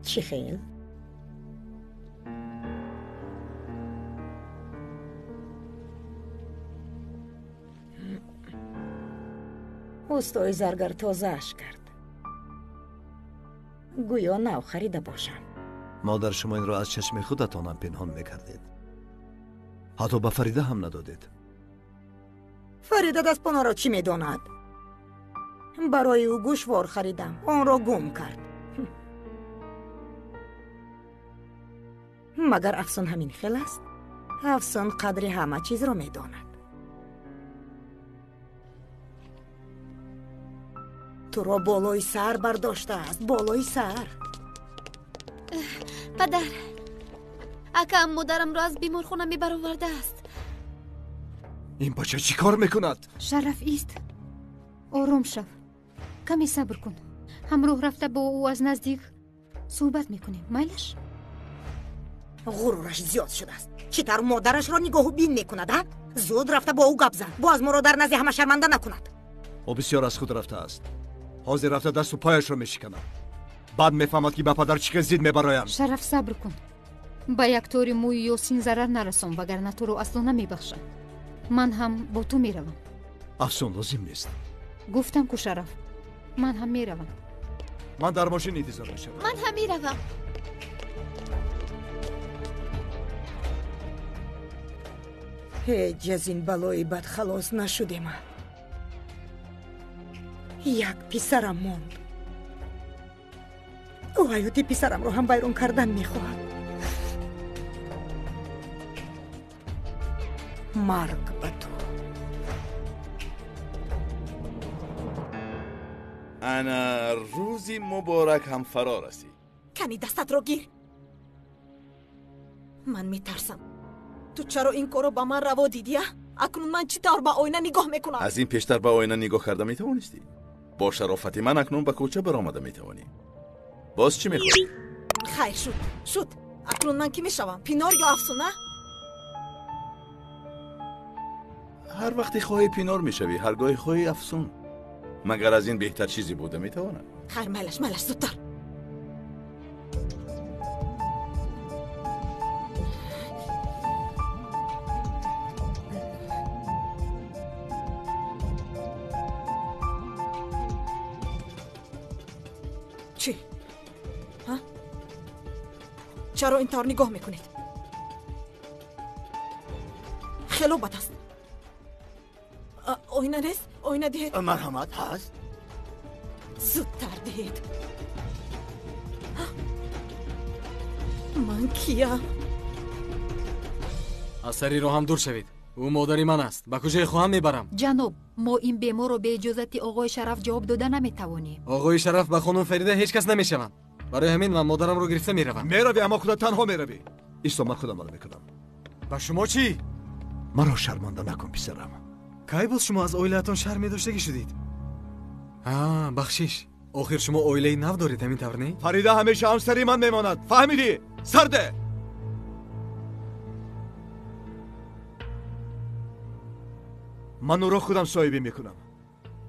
Чӣ хел? Устои заргар тозааш кард. Гӯё нав харида бошам. Модар, шумо инро аз чашми худатонам пинҳон мекардед. Ҳатто ба Фарида ҳам надодед. Фарида дастпонаро чӣ медонад? Барои ӯ гӯшвор харидам, онро гум кард. Магар Афсун ҳамин хел аст? Афсун қадри ҳама чизро медонад. Туро болои сар бардоштааст, болои сар. Падар, акам модарамро аз беморхона мебаровардааст. Ин бача чӣ кор мекунад? Шараф ист. Ором шав. Каме сабр кун. Ҳамроҳ рафта бо ӯ аз наздик суҳбат мекунем. Майлаш? Ғурураш зиёд шудааст. Чӣ тавр модарашро нигоҳу бин мекунад, а? Зуд рафта бо ӯ гап зан. Боз моро дар назди ҳама шарманда накунад. Ӯ бисёр аз худ рафтааст. Ҳозир рафта дасту пояшро мешиканад. Баъд мефаҳмад, ки ба падар чӣ хел зид мебароянд. Шараф, сабр кун. Ба як тори мӯи Ёсин зарар нарасон, вагарна туро асло намебахшам. Ман ҳам бо ту меравам. Афсун, лозим нест. Гуфтам ку, Шараф, ман ҳам меравам. Ман дар мошин интизор мешавам. Ман ҳам меравам. Ҳеҷ аз ин балои бад халос нашудем. Як писарам монд. Ӯ ҳаёти писарамро ҳам вайрон кардан мехоҳад. Марг ба ту. Ана рӯзи муборак ҳам фаро расид. Кани дастатро гир. Ман метарсам. Ту чаро ин корро ба ман раво дидӣ, а? Акнун ман чӣ тавр ба оина нигоҳ мекунам? Аз ин пештар ба оина нигоҳ карда метавонистӣ? Бо шарофати ман акнун ба кӯча баромада метавонӣ. Боз чӣ мехоҳӣ? Хайр, шуд, шуд. Акнун ман кӣ мешавам? Пинор ё Афсуна? Ҳар вақте хоҳӣ пинор мешавӣ, ҳар гоҳе хоҳӣ Афсун. Магар аз ин беҳтар чизе буда метавонад? Хайр, майлаш, майлаш, зудтар. Чӣ? Ҳа? Чаро ин тавр нигоҳ мекунед? Хело бад аст. Оина нест? Оина диҳед. Марҳамат, ҳаст. Зудтар диҳед. Ман киям? Аз сари роҳам дур шавед. Ӯ модари ман аст. Ба куҷое хоҳам мебарам? Ҷаноб, мо ин беморро бе иҷозати оғои Шараф ҷавоб дода наметавонем. Оғои Шараф ба хонум Фарида ҳеҷ кас намешаванд. Барои ҳамин ман модарамро гирифта меравам. Меравӣ, аммо худат танҳо меравӣ. Исто, ман худам ала мекунам. Ба шумо чӣ? Маро шарманда накун, писарам. Кай боз шумо аз оилаатон шарм медоштагӣ шудед? А, бахшиш. Охир шумо оилаи нав доред, ҳамин тавр не? Фарида ҳамеша ҳамсари ман мемонад. Фаҳмидӣ? Сарде! Ман ӯро худам соҳибӣ мекунам,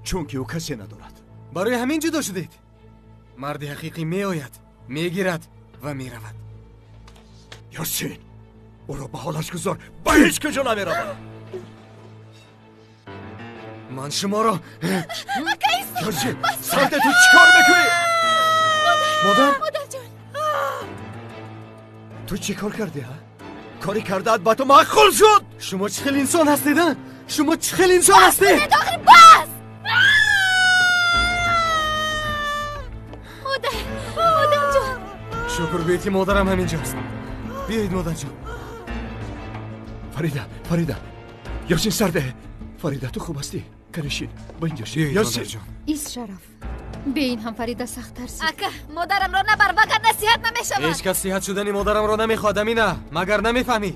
чунки ӯ касе надорад. Барои ҳамин ҷудо шудед? Марди ҳақиқӣ меояд, мегирад ва меравад. Ёсин, ӯро ба ҳолаш гузор, ба ҳеҷ куҷо намеравад. Ман шуморо... Ёсин, сарде, ту чӣ кор мекунӣ? Модар? Модарҷон! Ту чӣ кор кардӣ, ҳа? Кори кардаат ба ту маъқул шуд? Шумо чӣ хел инсон ҳастед, а? Шумо чӣ хел инсон ҳастед? Охир бас! Модар, модарҷон! Шукр гӯед, ки модарам ҳаминҷост. Биёед, модарҷон. Фарида, Фарида, Ёсин, сарде. Фарида, ту хуб ҳастӣ? Канишин, ба инҷо шин. Ёсин! Ис, Шараф, бе ин ҳам Фарида сахт тарсид. Ака, модарамро набар, вагарна сиҳат намешавад. Ҳеҷ кас сиҳат шудани модарамро намехоҳад, Амина. Магар намефаҳмӣ?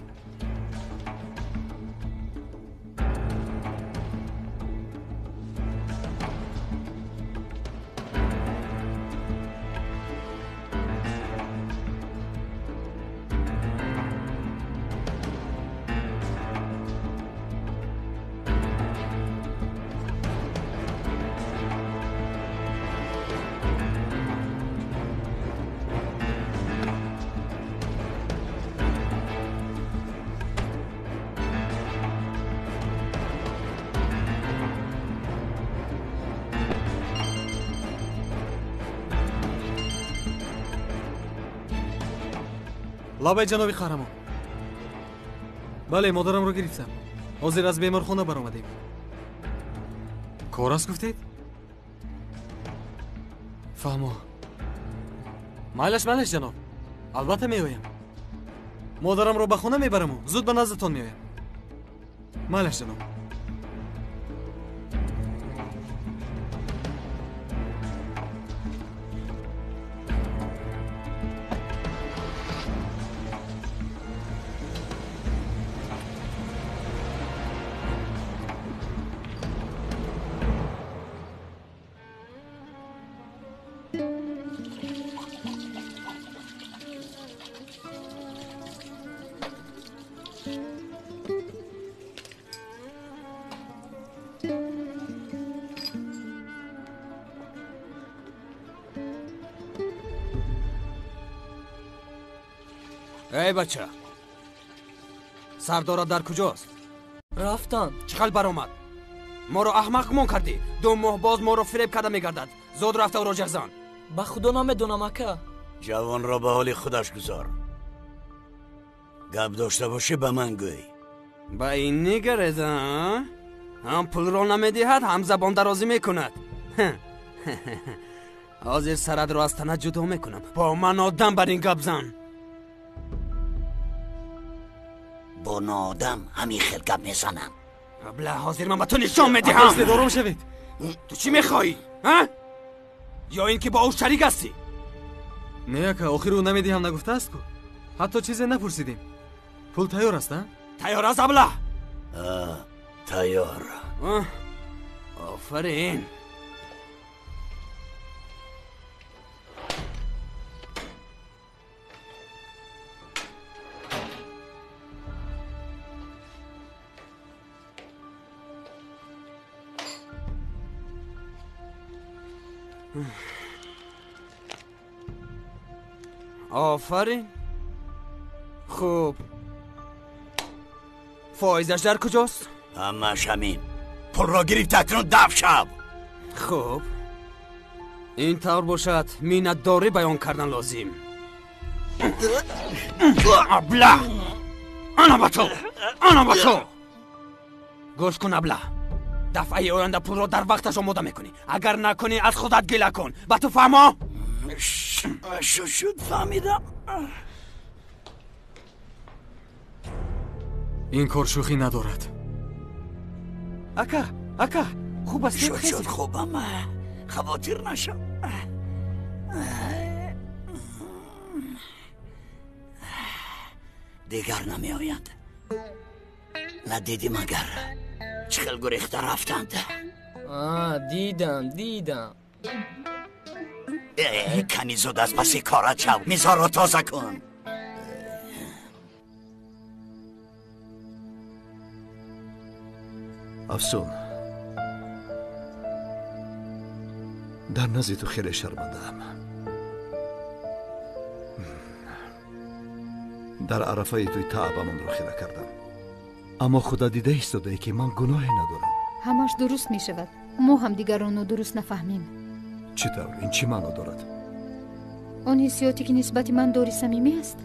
Лабай ҷаноби қаҳрамон. Бале, модарамро гирифтам. Ҳозир аз беморхона баромадем. Кор аст гуфтед? Фаҳмо. Майлаш, майлаш ҷаноб. Албатта меоям. Модарамро ба хона мебараму зуд ба наздатон меоям. Майлаш ҷаноб. Эй бача, сардора дар куҷост? Рафтан. Чӣ хел баромад? Моро аҳмақ гумон кардӣ. 2 моҳ боз моро фиреб карда мегардад. Зуд рафта ӯро ҷағзан. Ба худо намедонам ака. Ҷавонро ба ҳоли худаш гузор. Гап дошта бошӣ ба ман гӯй. Ба ин нигаред, а? Ҳам пулро намедиҳад, ҳам забондарозӣ мекунад. Ҳозир сарадро аз тана ҷудо мекунам. Бо ман одам бар ин гап зан. Бо ноодам ҳамин хел гап мезанам. Абла, ҳозир ман ба ту нишон медиҳам. Аббос, ором шавед. Ту чӣ мехоҳӣ, а? Ё ин ки бо ӯ шарик ҳастӣ? Не ака, охир ӯ намедиҳам нагуфтааст ку. Ҳатто чизе напурсидем. Пул тайёр аст, а? Тайёр аст, абла? Тайёр. Офарин. Офарин. Хуб, фоизаш дар куҷост? Ҳамааш ҳамин. Пулро гирифта акнун даф шав. Хуб, ин тавр бошад, миннатдорӣ баён кардан лозим. Абла, ана ба ту, ана ба ту. Гӯш кун, абла, дафъаи оянда пулро дар вақташ омода мекунӣ. Агар накунӣ, аз худат гила кун. Ба ту фаҳмо? Шуд, фаҳмидам. Ин кор шӯхӣ надорад. Ака, ака, хуб аст? Шуд, шуд, хубам. Хавотир нашав. Дигар намеояд. Надидӣ магар чӣ хел гурехта рафтанд? Дидам, дидам. Кани зуд аз паси корат шав, мизҳоро тоза кун. Афсун, дар назди ту хеле шармандаам. Дар арафаи туй таъбамонро хира кардам, аммо худо дида истодае ки ман гуноҳе надорам. Ҳамаш дуруст мешавад. Мо ҳамдигарро нодуруст нафаҳмем. Чӣ тавр? Ин чӣ маъно дорад? Он ҳиссиёте ки нисбати ман дори самимӣ аст?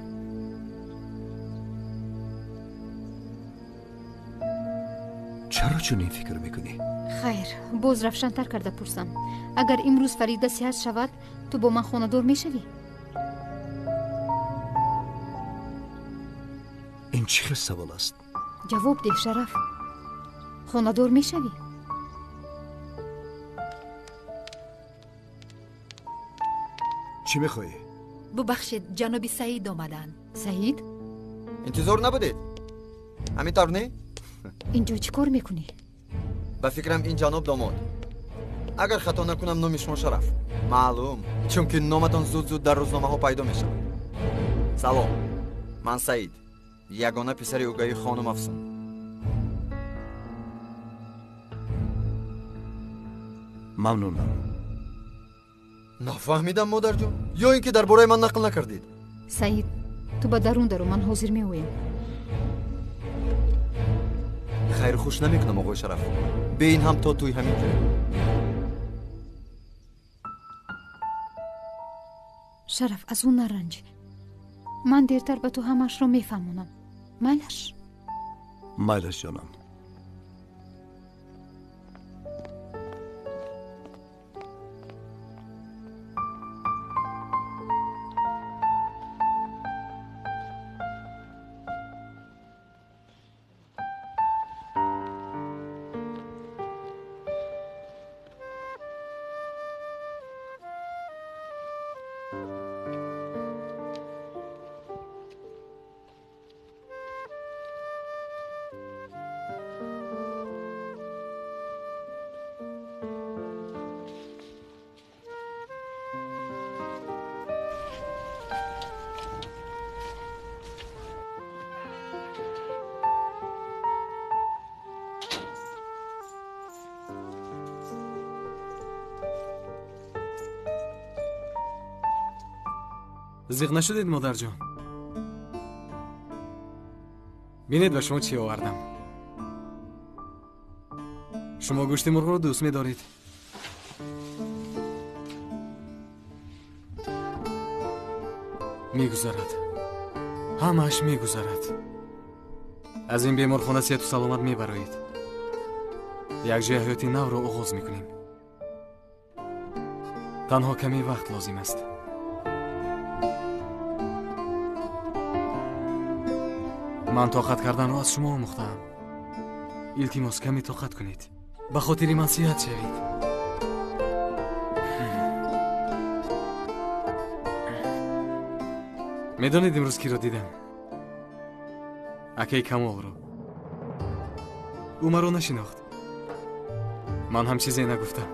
Чаро чунин фикр мекунӣ? Хайр, боз равшантар карда пурсам. Агар имрӯз Фарида сиҳат шавад, ту бо ман хонадор мешавӣ? Ин чӣ хел савол аст? Ҷавоб деҳ, Шараф. Хонадор мешавӣ? Чӣ мехоҳӣ? Бубахшед, ҷаноби Саид омаданд. Саид? Интизор набудед? Ҳамин тавр не? Инҷо чӣ кор мекунӣ? Ба фикрам ин ҷаноб домод. Агар хато накунам, номи шумо Шараф. Маълум, чунки номатон зуд-зуд дар рӯзномаҳо пайдо мешавад. Салом, ман Саид, ягона писари угаи хонум Афсун. Мамнунам. Нафаҳмидам, модарҷон. Ё ин ки дар бораи ман нақл накардед? Саид, ту ба дарун даро, ман ҳозир меоям. Хайру хуш намекунам, оғои Шараф. Бе ин ҳам то тӯй ҳамин ҷоем. Шараф, аз ӯ наранҷ. Ман дертар ба ту ҳамаашро мефаҳмонам. Майлаш? Майлаш, ҷонам. Зиқ нашудед, модарҷон? Бинед, ба шумо чӣ овардам. Шумо гӯшти мурғро дӯст медоред. Мегузарад, ҳамааш мегузарад. Аз ин беморхона сеҳату саломат мебароед. Якҷоя ҳаёти навро оғоз мекунем. Танҳо каме вақт лозим аст. Ман тоқат карданро аз шумо омӯхтаам. Илтимос, каме тоқат кунед. Ба хотири ман сиҳат шавед. Медонед, имрӯз киро дидам? Акаи Камолро. Ӯ маро нашинохт. Ман ҳам чизе нагуфтам.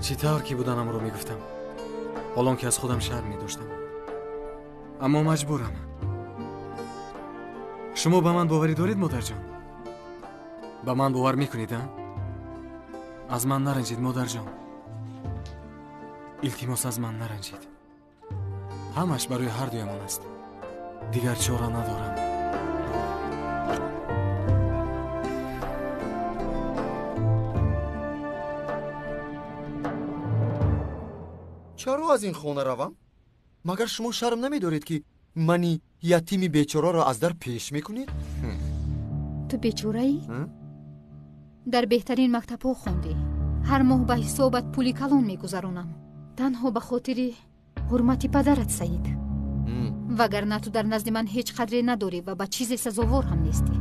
Чӣ тавр ки буданамро мегуфтам, ҳолон ки аз худам шарм медоштам. Аммо маҷбурам. Шумо ба ман боварӣ доред, модарҷон? Ба ман бовар мекунед, а? Аз ман наранҷед, модарҷон. Илтимос, аз ман наранҷед. Ҳамаш барои ҳар дуямон аст. Дигар чора надорам. Чаро аз ин хона равам? Магар шумо шарм намедоред, ки мани ятими бечораро аз дар пеш мекунед? Ту бечораӣ? Дар беҳтарин мактабҳо хондӣ. Ҳар моҳ ба ҳисобат пули калон мегузаронам. Танҳо ба хотири ҳурмати падарат, Саид. Вагарна ту дар назди ман ҳеҷ қадре надорӣ ва ба чизе сазовор ҳам нестӣ.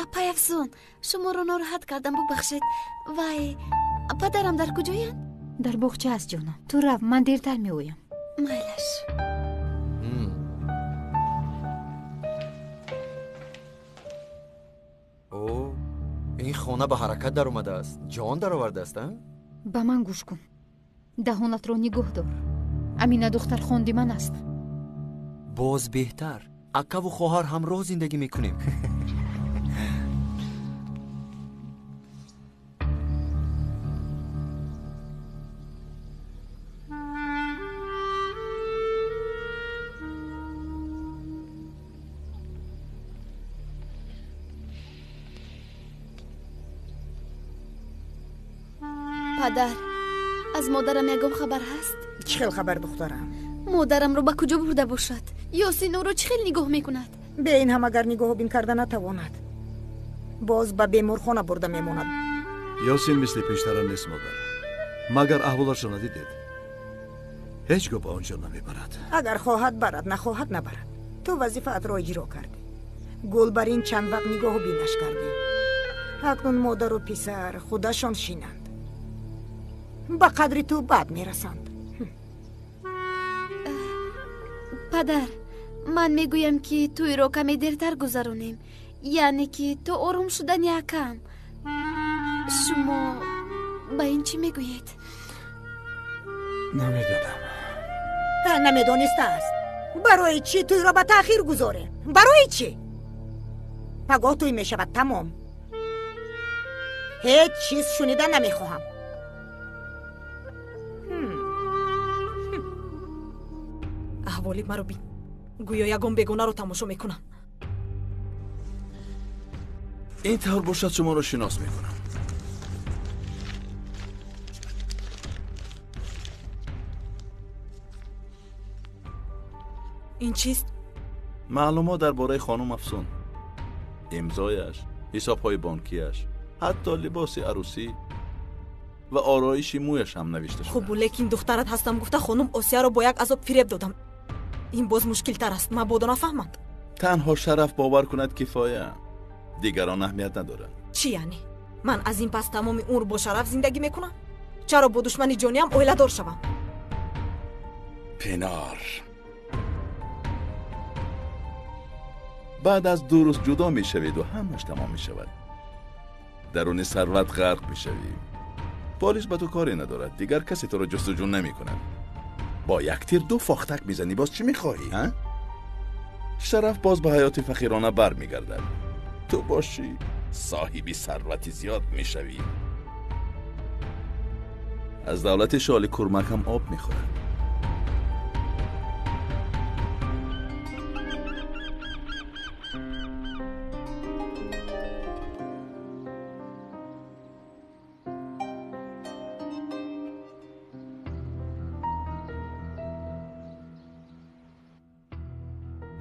Апай Афзун, шуморо нороҳат кардам, бубахшед. Вай, падарам дар куҷоянд? Дар боғча аст, ҷонам. Ту рав, ман дертар меоям. Майлаш. О, ин хона ба ҳаракат даромадааст, ҷон даровардааст, а? Ба ман гӯш кун. Даҳонатро нигоҳ дор. Амина духтархонди ман аст. Боз беҳтар. Акаву хоҳар ҳамроҳ зиндагӣ мекунем. Падар, аз модарам ягон хабар ҳаст? Чӣ хел хабар, духтарам? Модарамро ба куҷо бурда бошад? Ёсин ӯро чӣ хел нигоҳ мекунад? Бе ин ҳам агар нигоҳубин карда натавонад, боз ба беморхона бурда мемонад. Ёсин мисли пештара нест, модар. Магар аҳволашро надидед? Ҳеҷ гоҳ ба он ҷо намебарад. Агар хоҳад барад, нахоҳад набарад. Ту вазифаатро иҷро кардӣ. Гул бар ин чанд вақт нигоҳубинаш кардӣ. Акнун модару писар худашон шинанд. Ба қадри ту бад мерасанд. Падар, ман мегӯям, ки тӯйро каме дертар гузаронем, яъне ки то ором шудани акам. Шумо ба ин чӣ мегӯед? Намедонам. Намедонистааст. Барои чӣ тӯйро ба таъхир гузорем? Барои чӣ? Пагоҳ тӯй мешавад, тамом. Ҳеҷ чиз шунида намехоҳам. Аҳволи маро бин. Гӯё ягон бегонаро тамошо мекунам. Ин тавр бошад, шуморо шинос мекунам. Ин чист? Маълумот дар бораи хонум Афсун, имзояш, ҳисобҳои бонкияш, ҳатто либоси арӯсӣ ва ороиши мӯяш ҳам навишта шуда. Хуб, лекин духтарат ҳастам гуфта хонум Осияро бо як азоб фиреб додам. Ин боз мушкилтар аст, мабодо нафаҳманд. Танҳо Шараф бовар кунад кифоя, дигарон аҳамият надоранд. Чӣ яъне? Ман аз ин пас тамоми умр бо Шараф зиндагӣ мекунам? Чаро бо душмани ҷониам оиладор шавам? Пинор, баъд аз 2 рӯз ҷудо мешаведу ҳамаш тамом мешавад. Даруни сарват ғарқ мешавӣ. Полис ба ту коре надорад, дигар касе туро ҷустуҷӯ намекунад. Бо як тир 2 фохтак мезанӣ, боз чӣ мехоҳӣ, ҳа? Шараф боз ба ҳаёти фақирона бармегардад. Ту бошӣ соҳиби сарвати зиёд мешавӣ. Аз давлати шоли курмак ҳам об мехӯрад.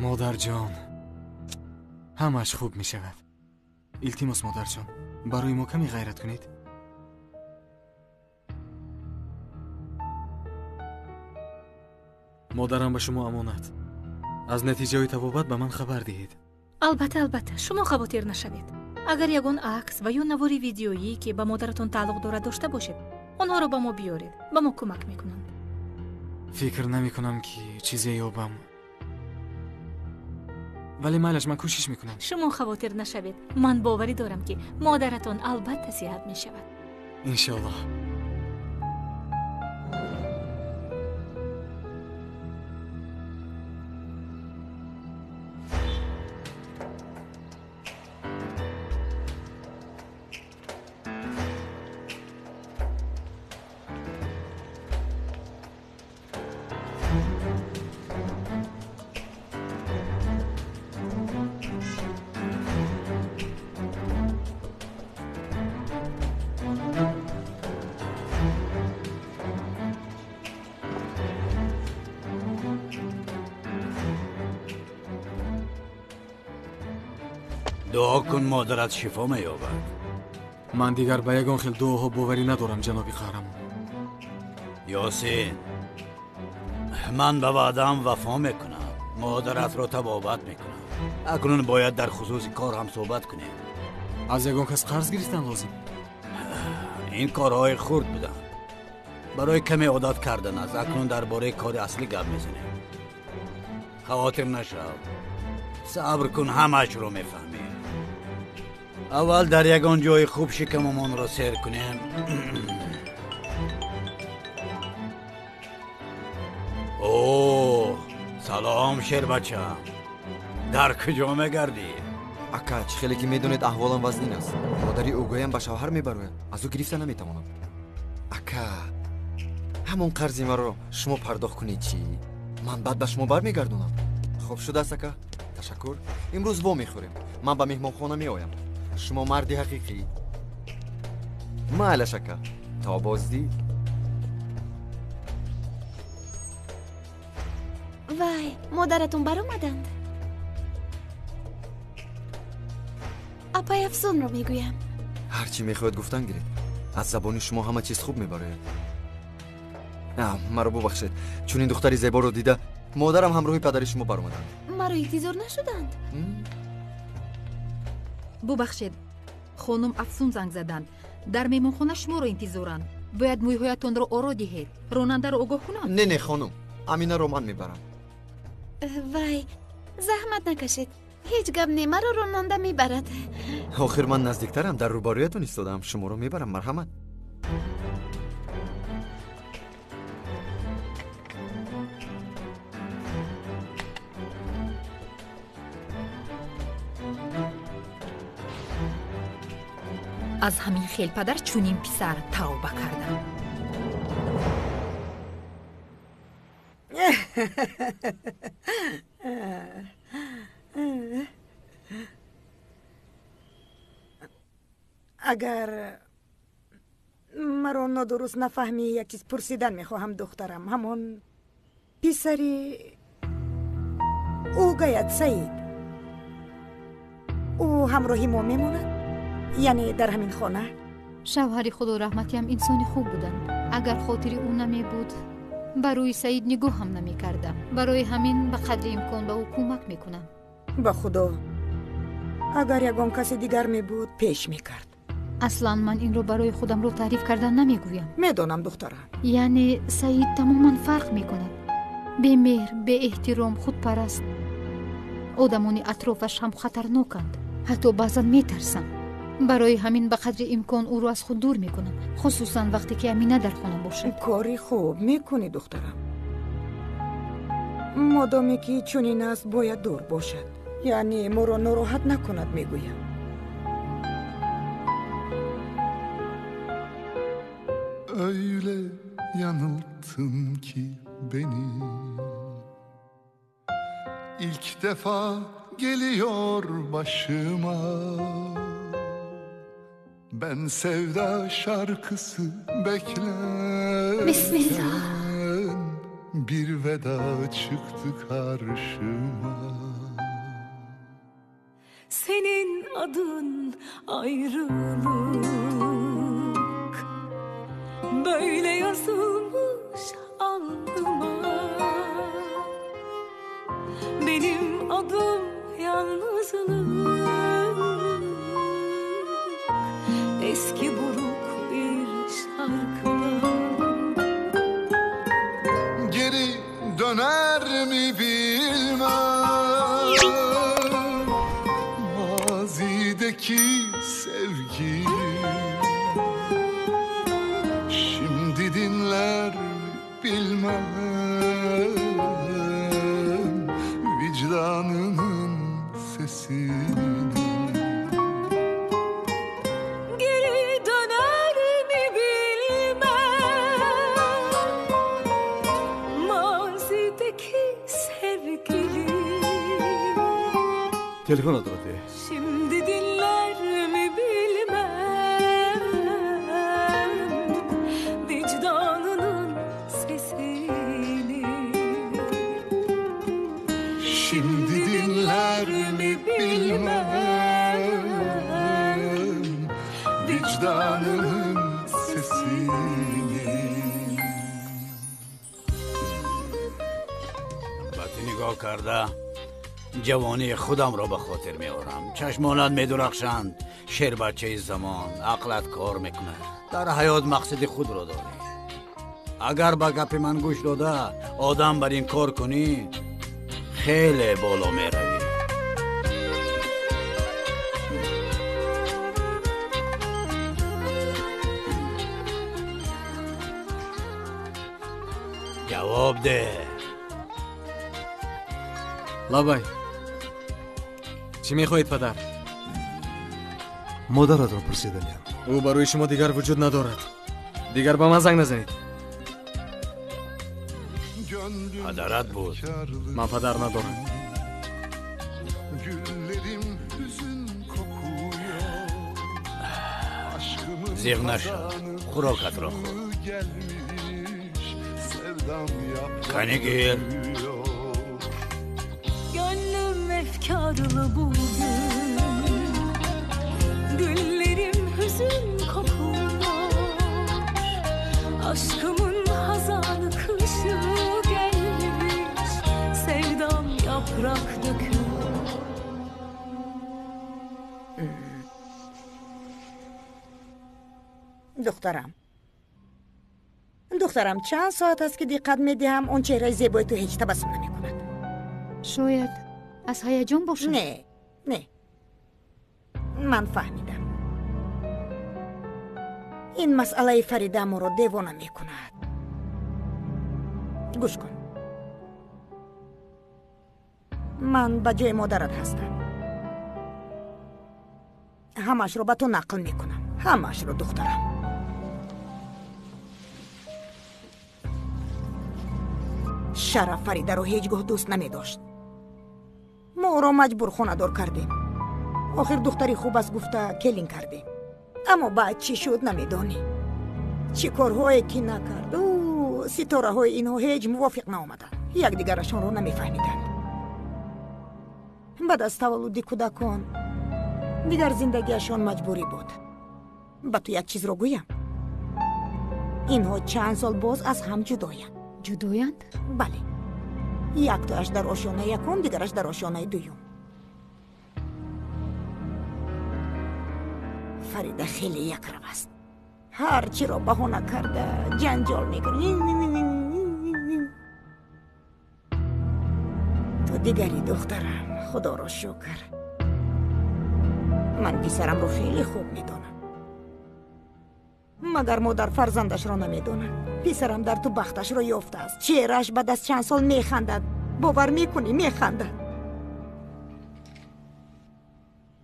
Модарҷон, ҳамааш хуб мешавад. Илтимос, модарҷон, барои мо каме ғайрат кунед. Модарам ба шумо амонат. Аз натиҷаҳои табобат ба ман хабар диҳед. Албатта, албатта, шумо хавотир нашавед. Агар ягон акс ва ё навори видеоӣ, ки ба модаратон тааллуқ дорад, дошта бошед, онҳоро ба мо биёред, ба мо кӯмак мекунанд. Фикр намекунам, ки чизе ёбам, вале майлаш, ман кӯшиш мекунам. Шумо хавотир нашавед, ман боварӣ дорам, ки модаратон албатта сиҳат мешавад. Иншоаллоҳ. Дуо кун, модарат шифо меёбад. Ман дигар ба ягон хел дуоҳо боварӣ надорам, ҷаноби қаҳрамон. Ёсин, ман ба ваъдаам вафо мекунам, модаратро табобат мекунам. Акнун бояд дар хусуси кор ҳам суҳбат кунем. Аз ягон кас қарз гирифтан лозим? Ин корҳои хурд буданд, барои каме одат кардан аст. Акнун дар бораи кори аслӣ гап мезанем. Хавотир нашав, сабр кун, ҳамаашро мефаҳмем. Аввал дар ягон ҷои хуб шикамамонро сер кунем. О, салом, шербачам, дар куҷо мегардӣ? Ака, чӣ хеле ки медонед, аҳволам вазнин аст. Модари ӯгоям ба шавҳар мебарояд, аз ӯ гирифта наметавонам. Ака, ҳамон қарзи маро шумо пардохт кунед чӣ? Ман баъд ба шумо бармегардонам. Хуб шудааст, ака, ташаккур. Имрӯз во мехӯрем. Ман ба меҳмонхона меоям. Шумо марди ҳақиқӣ. Майлаш, ака, то боздид. Вай, модаратон баромаданд? Апай Афсунро мегӯям. Ҳар чӣ мехоҳед гуфтан гиред. Аз забони шумо ҳама чиз хуб мебарояд. Маро бубахшед, чунин духтари зеборо дида модарам ҳамроҳи падари шумо баромаданд. Маро интизор нашуданд. Бубахшед, хонум Афсун занг заданд. Дар меҳмонхона шуморо интизоранд. Бояд мӯйҳоятонро оро диҳед. Ронандаро огоҳ кунам? Не, не, хонум, Аминаро ман мебарам. Вай, заҳмат накашед. Ҳеҷ гап не, маро ронанда мебарад. Охир ман наздиктарам, дар рӯбарӯятон истодаам. Шуморо мебарам, марҳамат. Аз ҳамин хел падар чунин писар тавба кардам. Агар маро нодуруст нафаҳмӣ, як чиз пурсидан мехоҳам, духтарам. Ҳамон писари Ӯ гаят Саид. Ӯ ҳамроҳи мо мемонад? Яъне дар ҳамин хона? Шавҳари худо раҳматиам инсони хуб буданд. Агар хотири ӯ намебуд, ба рӯи Саид нигоҳ ҳам намекардам. Барои ҳамин ба қадри имкон ба ӯ кӯмак мекунам. Ба худо, агар ягон касе дигар мебуд, пеш мекард. Аслан ман инро барои худамро таъриф кардан намегӯям. Медонам, духтарам. Яъне Саид тамоман фарқ мекунад. Бемеҳр, беэҳтиром, худпараст. Одамони атрофаш ҳам хатарноканд. Ҳатто баъзан метарсам. Барои ҳамин ба қадри имкон ӯро аз худ дур мекунам, хусусан вақте ки Амина дар хона бошад. Кори хуб мекунӣ, духтарам. Модоме ки чунин аст, бояд дур бошад. Яъне моро нороҳат накунад, мегӯям. Öyle yanılttın ki beni. İlk defa geliyor başıma. Ben sevda şarkısı beklerken Bismillah. Bir veda çıktı karşıma. Senin adın ayrılık, böyle yazılmış alnıma. Benim adım yalnızlık, eski buruk bir şarkıda. Geri döner mi bilmem mazideki sevgi. Şimdi dinler bilmem vicdanının sesini. Geri döner mi bilmem mazideki sevgili. Telefon adresi. Şimdi dinler mi bilmem vicdanının sesini. Şimdi dinler mi bilmem vicdanının sesini. Ба ту нигоҳ карда ҷавонии худамро ба хотир меорам. Чашмонат медурахшанд, шербачаи замон, ақлат кор мекунад. Дар ҳаёт мақсади худро дорӣ. Агар ба гапи ман гӯш дода одам бар ин кор кунӣ, хеле боло меравӣ. Ҷавоб деҳ. Лабай, чӣ мехоҳед, падар? Модаратро пурсиданиям. Ӯ барои шумо дигар вуҷуд надорад. Дигар ба ман занг назанед. Падарат буд. Ман падар надорам. Зиғ нашав, хӯрокатро хӯр. Кани гир. Gönlüm efkarlı bugün, güllerim hüzün kokuyor. Aşkımın hazanı kışı gelmiş, sevdam yaprak döküyor. Духтарам, духтарам, чанд соат аст ки диққат медиҳам, он чеҳраи зебои ту ҳеҷ табассум намекунад. Шояд аз ҳаяҷон бошад? Не, не, ман фаҳмидам. Ин масъалаи Фарида моро девона мекунад. Гӯш кун, ман ба ҷои модарат ҳастам. Ҳамаашро ба ту нақл мекунам, ҳамаашро, духтарам. Шараф Фаридаро ҳеҷ гоҳ дӯст намедошт. Мо ӯро маҷбур хонадор кардем. Охир духтари хуб аст гуфта келин кардем. Аммо баъд чӣ шуд намедонӣ. Чӣ корҳое ки накард. Ӯ ситораҳои инҳо ҳеҷ мувофиқ наомаданд. Якдигарашонро намефаҳмиданд. Баъд аз таваллуди кӯдакон дигар зиндагиашон маҷбурӣ буд. Ба ту як чизро гӯям. Инҳо чанд сол боз аз ҳам ҷудоянд. Ҷудоянд? Бале. Яктояш дар ошёнаи якум, дигараш дар ошёнаи дуюм. Фарида хеле якрав аст. Ҳар чиро баҳона карда ҷанҷол мекунад. Ту дигари духтарам, худоро шукр. Ман писарамро хеле хуб медонам. Магар модар фарзандашро намедонад? Писарам дар ту бахташро ёфтааст. Чеҳрааш баъд аз чанд сол механдад. Бовар мекунӣ, механдад.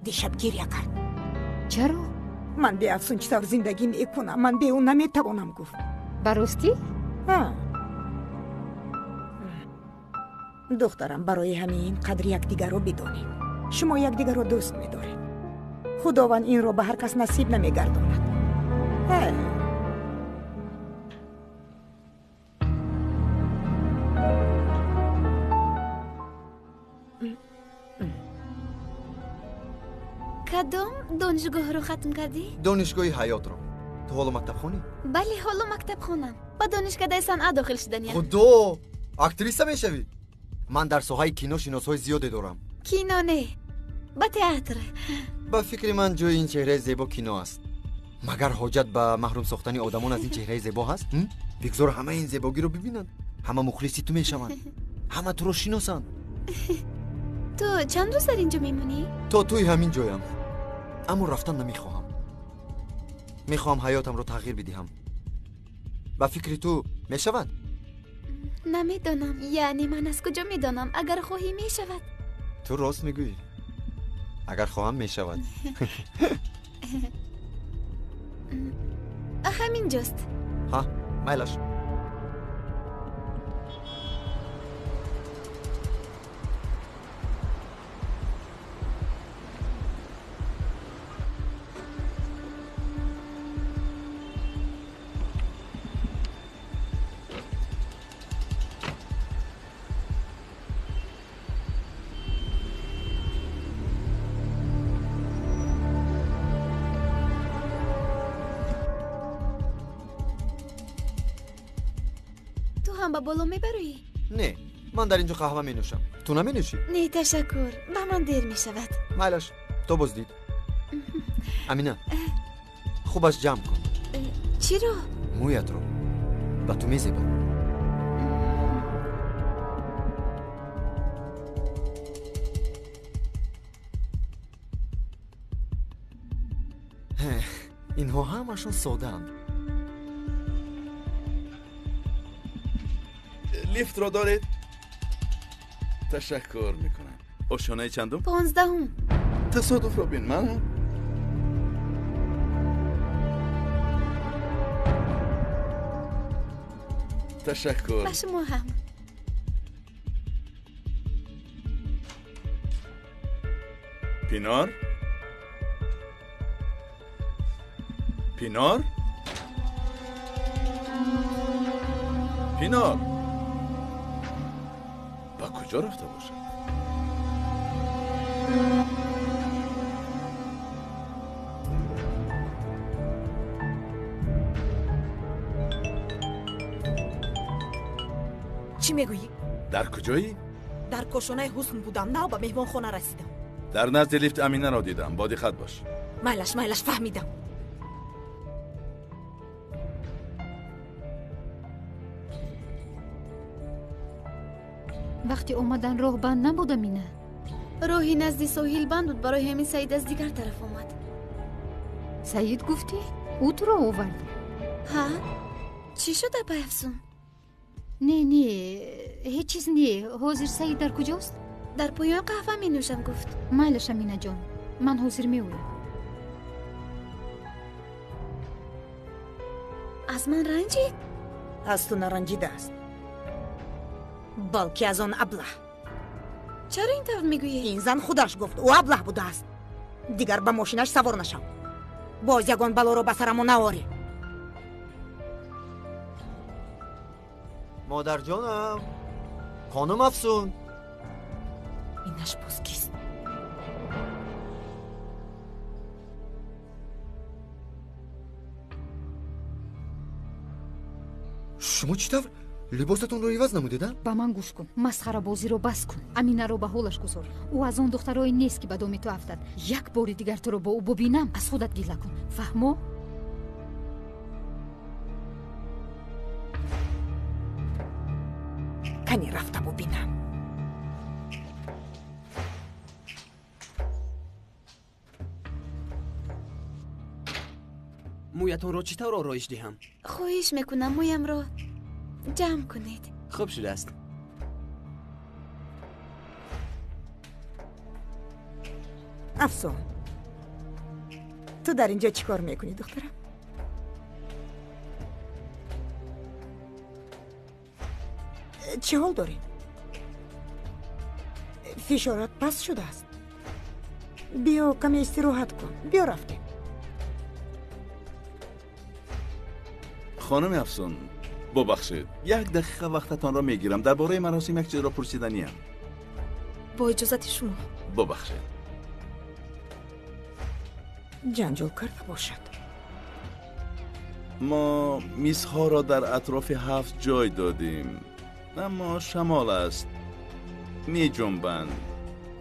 Дишаб гиря кард. Чаро? Ман бе Афсун чӣ тавр зиндагӣ мекунам? Ман бе ӯ наметавонам, гуфт. Ба ростӣ? Духтарам, барои ҳамин қадри якдигарро бидонед. Шумо якдигарро дӯст медоред. Худованд инро ба ҳар кас насиб намегардонад. Кадом донишгоҳро хатм кардӣ? Донишгоҳи ҳаётро. Ту ҳоло мактабхонӣ? Бале, ҳоло мактабхонам. Ба донишкадаи санъат дохил шуданиям. Худо! Актриса мешавӣ? Ман дар соҳаи кино шиносҳои зиёде дорам. Кино не, ба театр. Ба фикри ман ҷои ин чеҳраи зебо кино аст. Магар ҳоҷат ба маҳрум сохтани одамон аз ин чеҳраи зебо ҳаст? Бигзор ҳама ин зебогиро бибинанд. Ҳама мухлиси ту мешаванд. Ҳама туро шиносанд. Ту чанд рӯз дар ин ҷо мемонӣ? То тӯи ҳамин ҷоям. Аммо рафтан намехоҳам. Мехоҳам ҳаётамро тағйир бидиҳам. Ба фикри ту мешавад? Намедонам. Яъне ман аз куҷо медонам? Агар хоҳӣ мешавад. Ту рост мегӯӣ. Агар хоҳам мешавад. Ҳамин ҷост. Ҳа, майлаш. Ба боло мебарӯӣ? Не, ман дар ин ҷо қаҳва менӯшам. Ту наменӯшӣ? Не, ташаккур, ба ман дер мешавад. Майлаш, то боздид. Амина, хубаш ҷамъ кун. Чиро? Мӯятро. Ба ту мезебад. Инҳо ҳамашон содаанд. Лифтро доред? Ташаккур мекунам. Ошёнаи чандум? 15-ум. Тасодуфро бин, ман ташаккур. Ба шумо ҳам. Пинор? Пинор? Пинор? Ба куҷо рафта бошад? Чӣ мегӯӣ? Дар куҷоӣ? Дар кошонаи ҳусн будам, нав ба меҳмонхона расидам. Дар назди лифт Аминаро дидам. Бодиққат бош. Майлаш, майлаш, фаҳмидам. Вақти омадан роҳ банд набуд, Амина? Роҳи назди соҳил банд буд, барои ҳамин Саид аз дигар тараф омад. Саид гуфтӣ? Ӯ туро овард? Ҳа? Чӣ шуд, апай Афсун? Не, не, ҳеҷ чиз не. Ҳозир Саид дар куҷост? Дар поён қаҳва менӯшам, гуфт. Майлаш, Аминаҷон, ман ҳозир меоям. Аз ман ранҷид? Аз ту наранҷидааст, балки аз он аблаҳ. Чаро ин тавр мегӯӣ? Ин зан худаш гуфт, ӯ аблаҳ будааст. Дигар ба мошинаш савор нашав. Боз ягон балоро ба сарамон наорӣ. Модарҷонам, хонум Афсун. Инаш боз кист? Шумо чӣ тавр либосатонро иваз намудед, а? Ба ман гӯш кун, масхарабозиро бас кун. Аминаро ба ҳолаш гузор. Ӯ аз он духтарое нест, ки ба доми ту афтад. Як бори дигар туро бо ӯ бубинам, аз худат гила кун. Фаҳмо? Кани рафта бубинам. Мӯятонро чӣ тавр ороиш диҳам? Хоҳиш мекунам, мӯямро ҷамъ кунед. Хуб шудааст. Афсун, ту дар инҷо чӣ кор мекунӣ, духтарам? Чӣ ҳол дорӣ? Фишорат паст шудааст. Биё каме истироҳат кун. Биё рафтем. Хонуми Афсун, бубахшед, як дақиқа вақтатонро мегирам. Дар бораи маросим як чизро пурсиданиям. Бо иҷозати шумо. Бубахшед. Ҷанҷол карда бошад. Мо мизҳоро дар атрофи ҳафт ҷой додем, аммо шамол аст, меҷунбанд.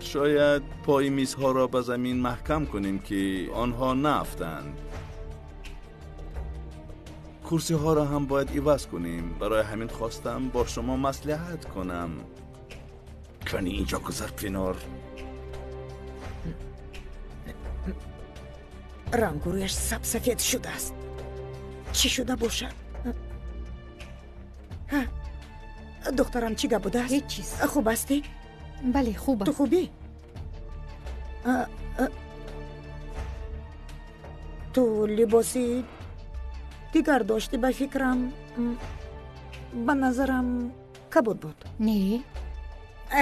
Шояд пои мизҳоро ба замин маҳкам кунем, ки онҳо наафтанд. Курсиҳоро ҳам бояд иваз кунем. Барои ҳамин хостам бо шумо маслиҳат кунам. Кани инҷо гузар, пинор. Рангу рӯяш сабсафед шудааст. Чӣ шуда бошад? Духтарам, чӣ гап будааст? Ҳеҷ чиз. Хуб ҳастӣ? Бале, хубам. Ту хубӣ? Ту либоси дигар доштӣ, ба фикрам, ба назарам кабуд буд. Не.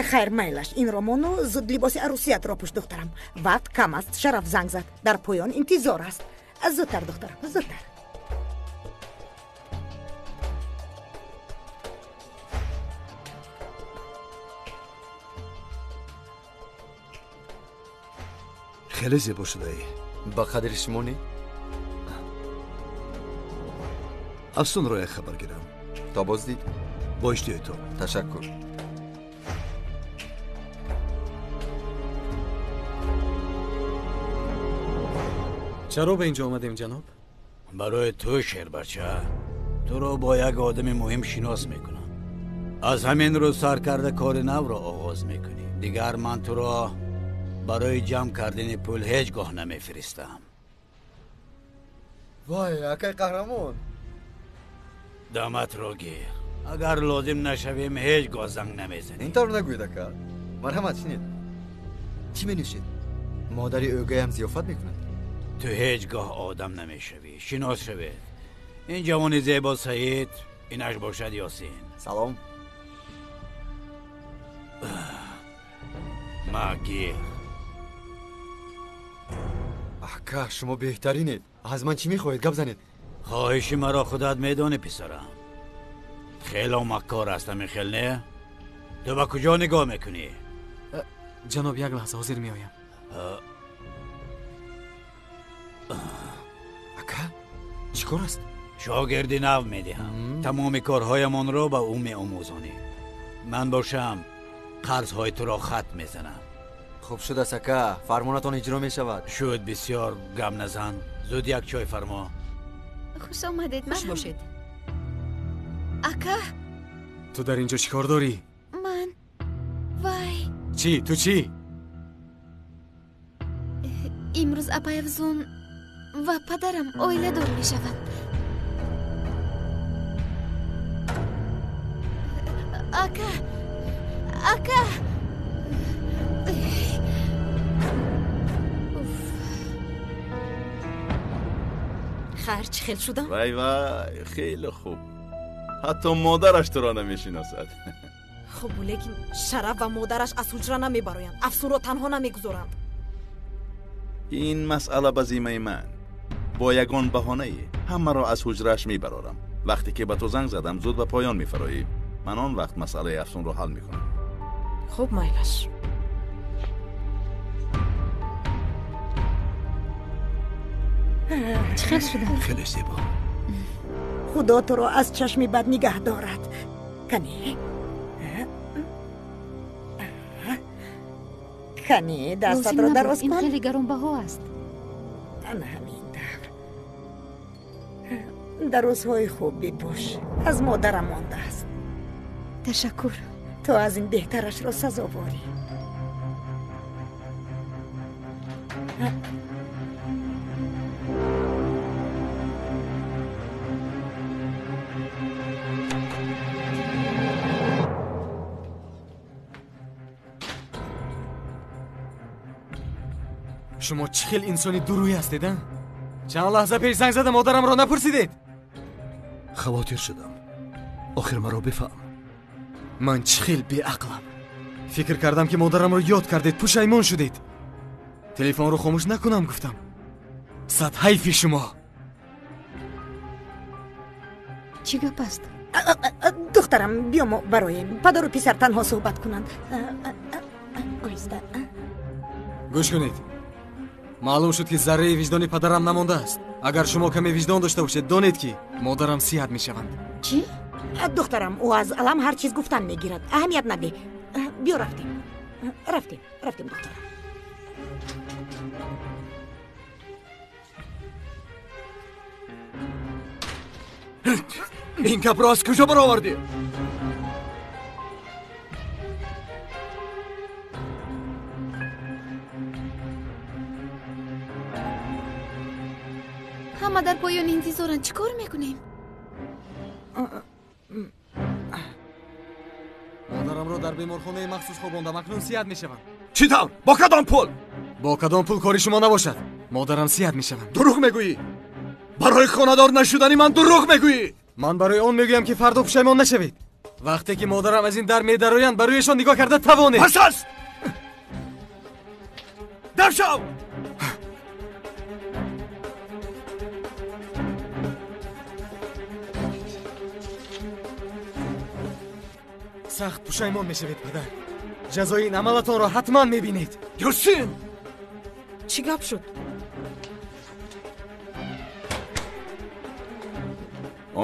Хайр, майлаш, инро мону зуд либоси арӯсиятро пӯш, духтарам. Вақт кам аст. Шараф занг зад, дар поён интизор аст. Зудтар, духтарам, зудтар. Хеле зебо шудаӣ. Ба қадри шумо не? Афсунро як хабар гирам. То боздид. Бо иштиҳои ту. Ташаккур. Чаро ба инҷо омадем, ҷаноб? Барои ту, шербача. Туро бо як одами муҳим шинос мекунам. Аз ҳамин рӯз сар карда кори навро оғоз мекунӣ. Дигар ман туро барои ҷамъ кардани пул ҳеҷ гоҳ намефиристам. Вай, акай қаҳрамон! Даматро гир. Агар лозим нашавем, ҳеҷ гоҳ занг намезанем. Ин тавр нагӯед, ака. Марҳамат, шинед. Чӣ менӯшед? Модари ӯгаям зиёфат мекунад. Ту ҳеҷ гоҳ одам намешавӣ. Шинос шавед. Ин ҷавони зебо Саид, инаш бошад Ёсин. Салом. Ма гир. Ака, шумо беҳтаринед. Аз ман чӣ мехоҳед? Гап занед. Хоҳиши маро худат медонӣ, писарам. Хело маккор аст, ҳамин хел не? Ту ба куҷо нигоҳ мекунӣ? Ҷаноб, як лаҳза, ҳозир меоям. Ака, чӣ кор аст? Шогирди нав медиҳам. Тамоми корҳоямонро ба ӯ меомӯзонӣ. Ман бошам, қарзҳои туро хат мезанам. Хуб шудааст, ака. Фармонатон иҷро мешавад. Шуд, бисёр гап назан. Зуд як чой фармо. Хуш омадед. Хуш бошед. Ака, ту дар инҷо чӣ кор дорӣ? Ман вай. Чӣ? Ту чӣ? Имрӯз апай Афзун ва падарам оиладор мешаванд. Ака, ака. Хайр, чӣ хел шудам? Вай вай, хеле хуб. Ҳатто модараш туро намешиносад. Хуб, лекин Шараф ва модараш аз ҳуҷра намебароянд. Афсунро танҳо намегузоранд. Ин масъала ба зиммаи ман. Бо ягон баҳонае ҳамаро аз ҳуҷрааш мебарорам. Вақте ки ба ту занг задам, зуд ба поён мефароӣ. Ман он вақт масъалаи Афсунро ҳал мекунам. Хуб, майлаш. Чӣ хел шудам? Хеле зебо. Худо туро аз чашми бад нигаҳ дорад. Кани? Кани, дастатро дароз кун. Ин хеле гаронбаҳо аст. Ана ҳамин тавр. Дар рӯзҳои хуб бипӯш. Аз модарам мондааст. Ташаккур. Ту аз ин беҳтарашро сазоворӣ. Шумо чӣ хел инсони дурӯй ҳастед, а? Чанд лаҳза пеш занг зада модарамро напурсидед? Хавотир шудам. Охир маро бифаҳм. Ман чӣ хел беақлам. Фикр кардам, ки модарамро ёд кардед, пушаймон шудед. Телефонро хомӯш накунам гуфтам. Сад ҳайфи шумо. Чӣ гап аст? Духтарам, биё мо бароем. Падару писар танҳо суҳбат кунанд. Оҳиста. Гӯш кунед. Маълум шуд, ки зарраи виҷдони падарам намондааст. Агар шумо каме виҷдон дошта бошед, донед, ки модарам сиҳат мешаванд. Чӣ? Духтарам, ӯ аз алам ҳар чиз гуфтан мегирад. Аҳамият надеҳ. Биё рафтем. Рафтем, рафтем, духтарам. Ин гапро аз куҷо баровардӣ? Ҳама дар поён интизоранд. Чӣ кор мекунем? Модарамро дар беморхонаи махсус хобондам. Акнун сиҳат мешавам. Чӣ тавр? Бо кадом пул? Бо кадом пул кори шумо набошад. Модарам сиҳат мешаванд. Дурӯғ мегӯӣ? Барои хонадор нашудани ман дурӯғ мегӯӣ? Ман барои он мегӯям, ки фардо пушаймон нашавед. Вақте ки модарам аз ин дар медароянд, ба рӯяшон нигоҳ карда тавонед. Бас аст! Дар шав! Сахт пушаймон мешавед, падар. Ҷазои ин амалатонро ҳатман мебинед. Ёсин! Чӣ гап шуд?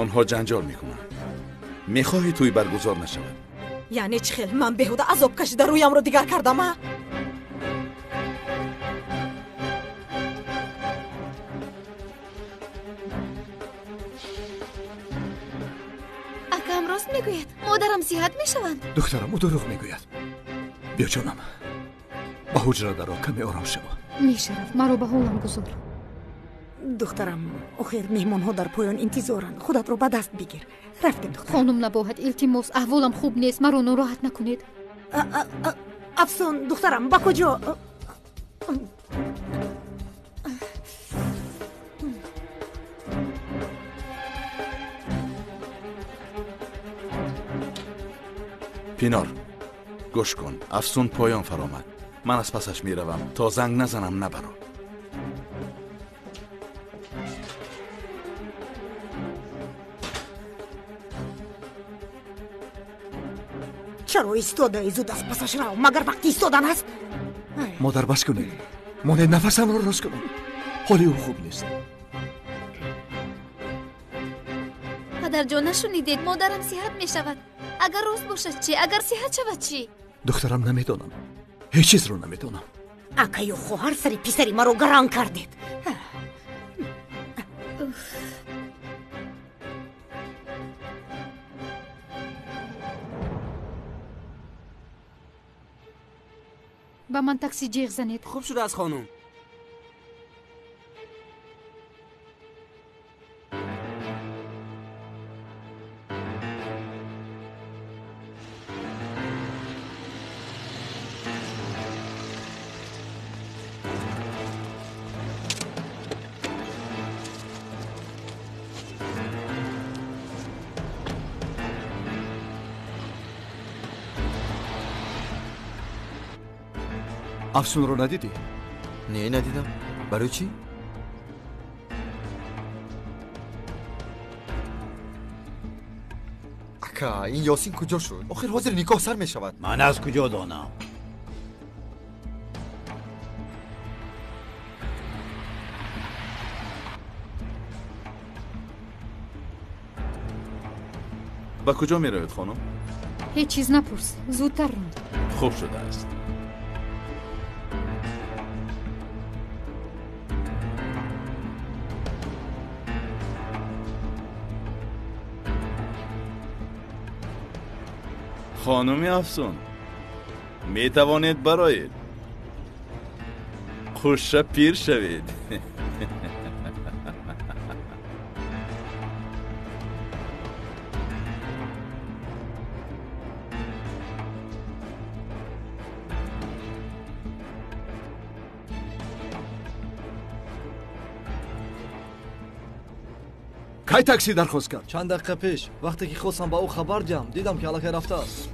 Онҳо ҷанҷол мекунанд. Мехоҳӣ тӯй баргузор нашавад? Яъне чӣ хел? Ман беҳуда азоб кашида рӯямро дигар кардам, а? Акам рост мегӯяд. Модарам сиҳат мешаванд. Духтарам, ӯ дурӯғ мегӯяд. Биё ҷонам, ба ҳуҷра даро, каме ором шав. Не, Шараф, маро ба ҳолам гузор. Духтарам, охир меҳмонҳо дар поён интизоранд. Худатро ба даст бигир. Рафтем, духтарам. Хонум Набоҳат, илтимос, аҳволам хуб нест, маро нороҳат накунед. Афсун, духтарам, ба куҷо? Пинор, гӯш кун. Афсун поён фаромад. Ман аз пасаш меравам. То занг назанам набаро. Чаро истодаи зуд аз пасаш рав? Магар вақти истодан аст? Модар, бас кунед. Монед нафасамро рост кунам. Ҳоли ӯ хуб нест. Падарҷон, нашунидед? Модарам сиҳат мешавад. Агар рост бошад чӣ? Агар сиҳат шавад чӣ? Духтарам, намедонам. Ҳеҷ чизро намедонам. Акаю хоҳар сари писари маро гарон кардед. Ба ман такси ҷеғ занед. Хуб шудааст, хонум. Афсунро надидӣ? Не, надидам. Барои чӣ? Ака, ин Ёсин куҷо шуд? Охир ҳозир никоҳ сар мешавад. Ман аз куҷо донам? Ба куҷо меравед, хонум? Ҳеҷ чиз напурс, зудтар рон. Хуб шудааст. Хонуми Афсун, метавонед бароед. Хуша пир шавед. Кай такси дархост кард? Чанд дақиқа пеш, вақте ки хостам ба ӯ хабар диҳам, дидам ки аллакай рафтааст.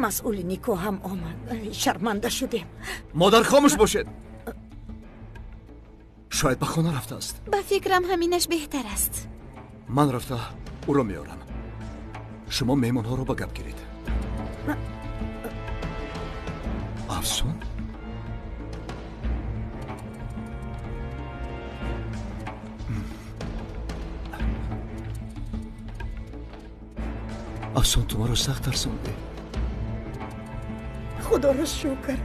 Масъули никоҳ ҳам омад. Шарманда шудем. Модар, хомӯш бошед. Шояд ба хона рафтааст. Ба фикрам, ҳаминаш беҳтар аст. Ман рафта ӯро меорам. Шумо меҳмонҳоро ба гап гиред. Афсун? Афсун, ту маро сахт тарсондӣ. Худоро шукр.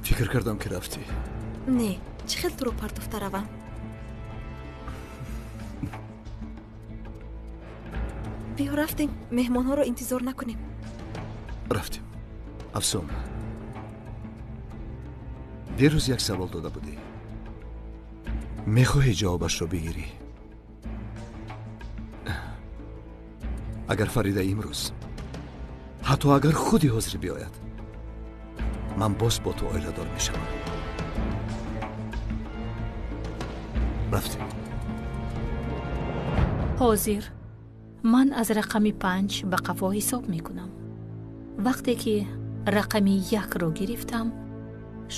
Фикр кардам, ки рафтӣ. Не, чӣ хел туро партофта равам? Биё, рафтем, меҳмонҳоро интизор накунем. Рафтем. Афсун, дирӯз як савол дода будӣ. Мехоҳӣ ҷавобашро бигирӣ? Агар Фарида имрӯз, ҳатто агар худи ҳозир биёяд, ман боз бо ту оиладор мешавам. Рафтем. Ҳозир ман аз рақами 5 ба қафо ҳисоб мекунам. Вақте ки рақами 1-ро гирифтам,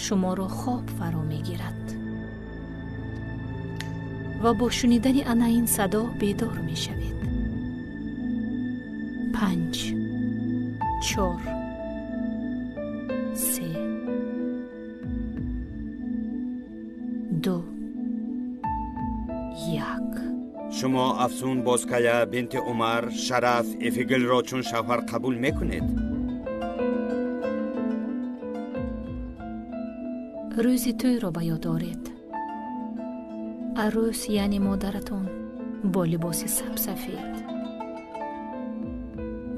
шуморо хоб фаро мегирад ва бо шунидани ана ин садо бедор мешавед. 5, 4, 3, 2, 1. Шумо Афсун Бозкая бинти Умар Шараф Эфигилро чун шавҳар қабул мекунед? Рӯзи тӯйро ба ёд оред. Арӯс, яъне модаратон, бо либоси сабсафед,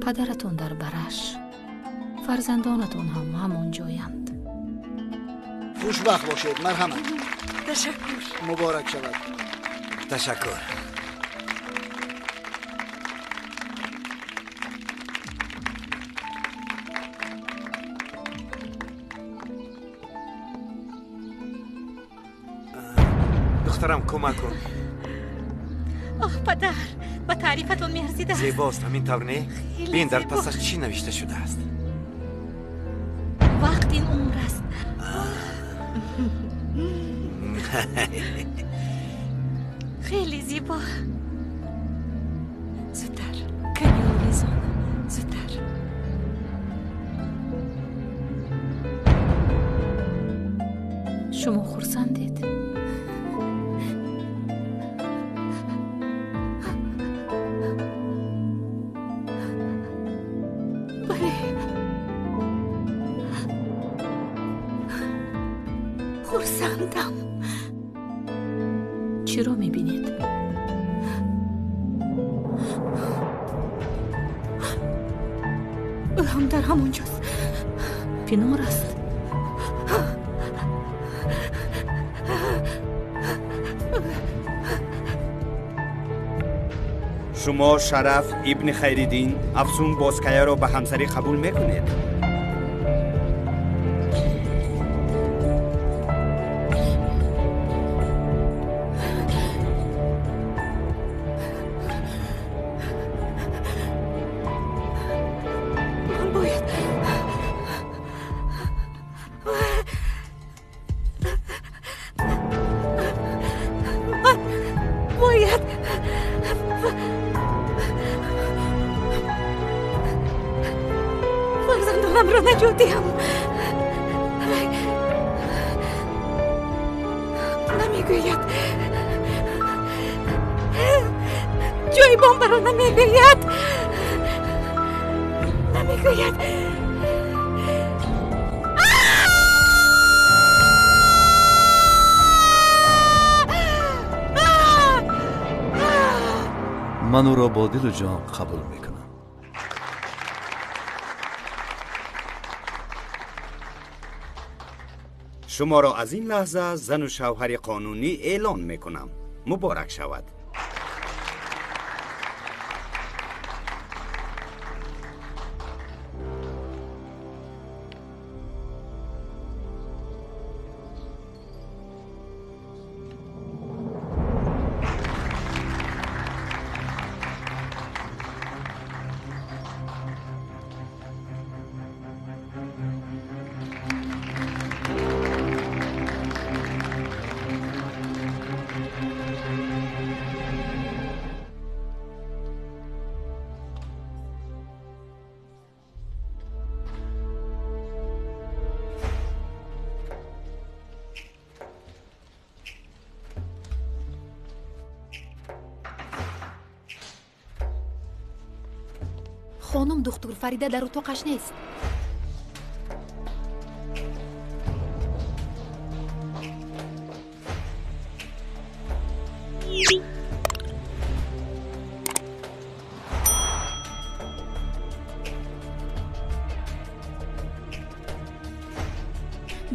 падаратон дар бараш, фарзандонатон ҳам ҳамон ҷоянд. Хушбахт бошед, марҳамат. Ташаккур. Муборак шавад. Ташаккур. Духтарам, кӯмак кун. Оҳ, падар, ба таърифатон меарзидааст. Зебост, ҳамин тавр не? Бин, дар пасаш чӣ навишта шудааст. Вақт ин умр аст. Хеле зебо. Зудтар, кани овезон, зудтар. Шумо хурсандед? Бале, хурсандам. Чиро мебинед? Ӯ ҳам дар ҳамон ҷост. Пинор аст. Шумо Шараф ибни Хайриддин Афсун Бозкаяро ба ҳамсарӣ қабул мекунед? Ман бояд фарзандонамро наҷот диҳам. Намегӯяд. Ҷои бомбаро намегӯяд. Намегӯяд. Ман ӯро бо дилу ҷон қабул мекунам. Шуморо аз ин лаҳза зану шавҳари қонунӣ эълон мекунам. Муборак шавад. Хонум духтур, Фарида дар утоқаш нест.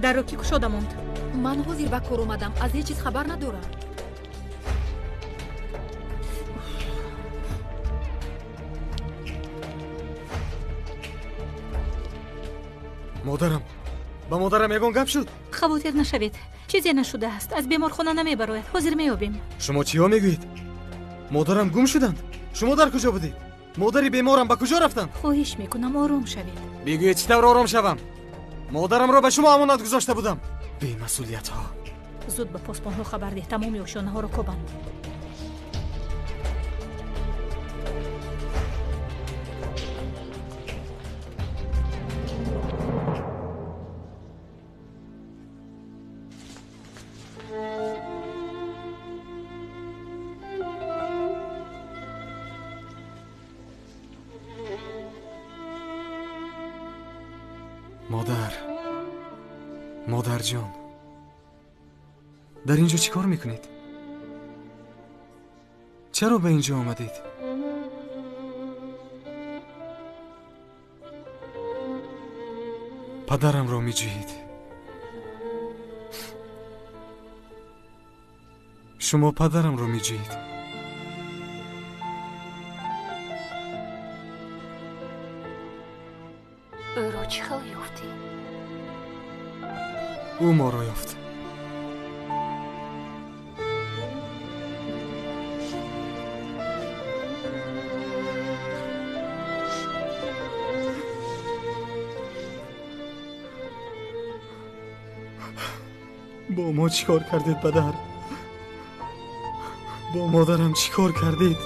Дарро кӣ кушода монд? Ман ҳозир ба кор омадам, аз ҳеҷ чиз хабар надорам. Модарам, ба модарам ягон гап шуд? Хавотир нашавед, чизе нашудааст. Аз беморхона намебарояд, ҳозир меёбем. Шумо чиҳо мегӯед? Модарам гум шуданд. Шумо дар куҷо будед? Модари беморам ба куҷо рафтанд? Хоҳиш мекунам, ором шавед. Бигӯед, чӣ тавр ором шавам? Модарамро ба шумо амонат гузошта будам. Бемасъулиятҳо. Зуд ба посбонҳо хабар деҳ, тамоми ошёнаҳоро кобанд. Модар, модарҷон, дар ин ҷо чӣ кор мекунед? Чаро ба ин ҷо омадед? Падарамро меҷӯед. Шумо падарамро меҷӯед. Ӯро чӣ хел ёфтӣ? Ӯ моро ёфт. Бо мо чӣ кор кардед, падар? Бо модарам чӣ кор кардед?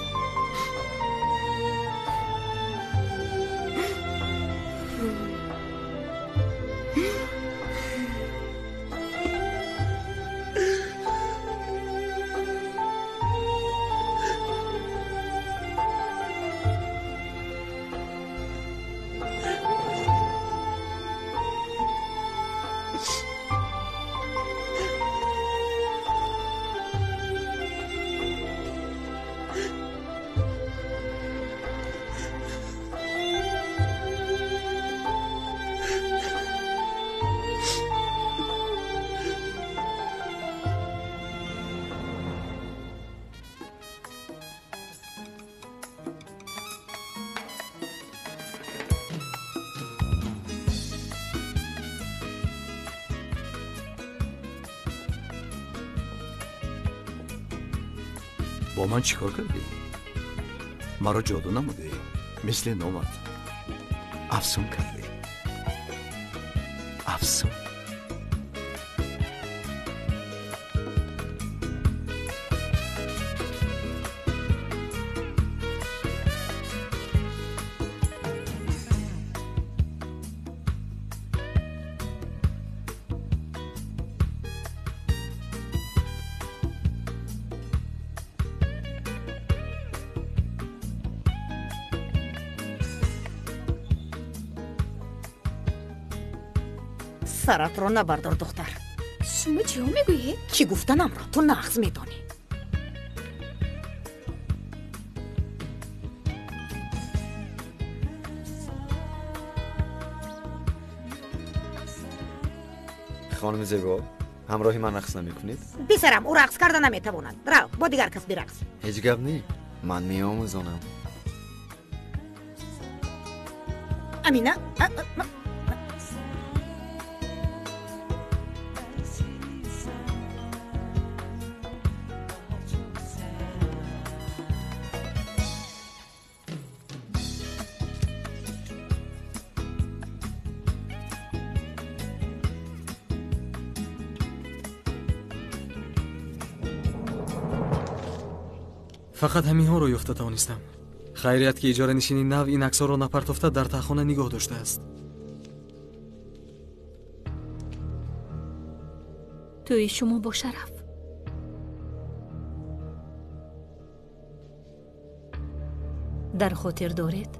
Бо ман чӣ кор кардӣ? Маро ҷоду намудӣ, мисли номат афсун кардӣ. Афсун. Саратро набардор, духтар. Шумо чиҳо мегӯед? Чӣ гуфтанамро ту нағз медонӣ. Хонуми зебо, ҳамроҳи ман рақс намекунед? Писарам, ӯ рақс карда наметавонад. Рав, бо дигар кас бирақс. Ҳеҷ гап не, ман меомӯзонам. Амина, фақат ҳаминҳоро ёфта тавонистам. Хайрият ки иҷоранишини нав ин аксҳоро напартофта дар таҳхона нигоҳ доштааст. Тӯи шумо бо шараф. Дар хотир доред?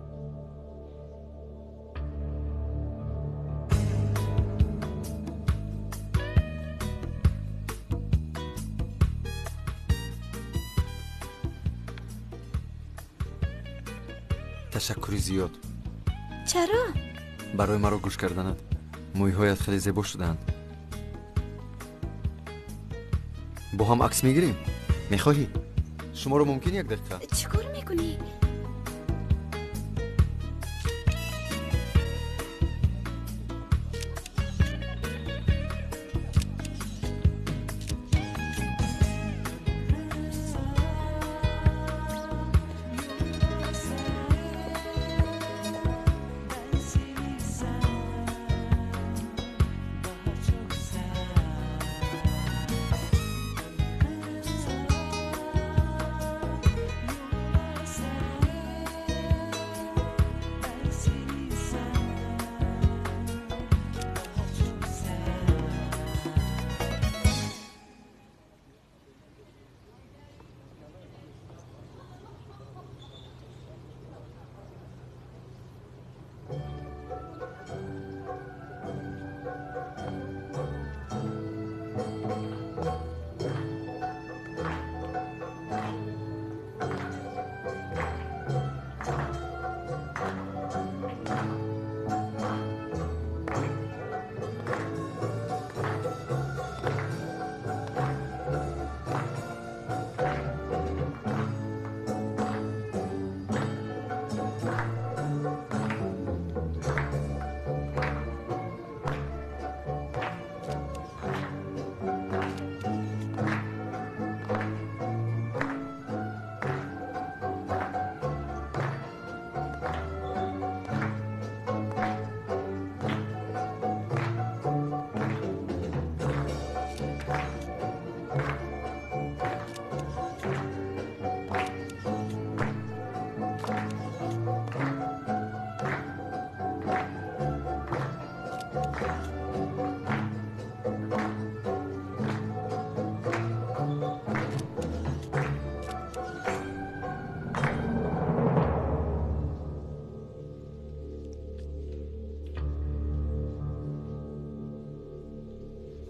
Ташаккури зиёд. Чаро? Барои маро гӯш карданат. Мӯйҳоят хеле зебо шудаанд. Бо ҳам акс мегирем? Мехоҳӣ? Шуморо мумкин як дақиқа? Чӣ кор мекунӣ?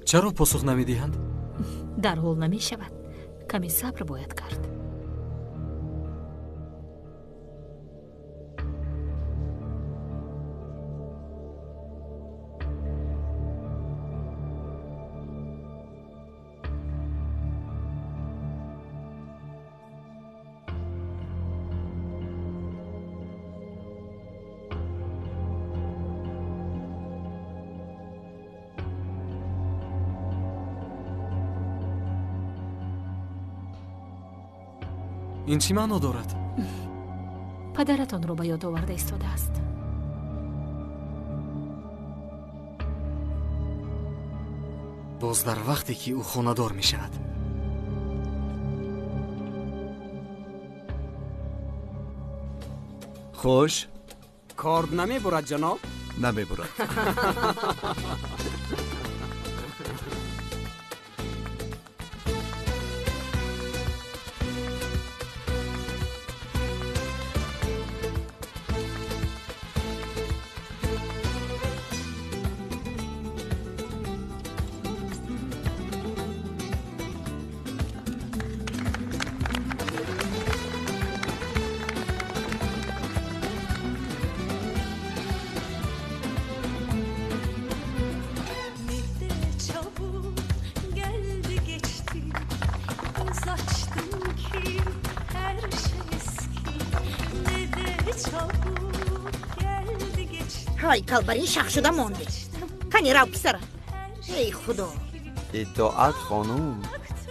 Чаро посух намедиҳанд? Дарҳол намешавад. Каме сабр бояд кард. Ин чӣ маъно дорад? Падаратонро ба ёд оварда истодааст. Боз дар вақте ки ӯ хонадор мешавад. Хуш? Корд намебурад, ҷаноб? Намебурад. Ҳай, калбарин шах шуда монди. Кани рав, писарам. Эй худо. Итоат, хонум.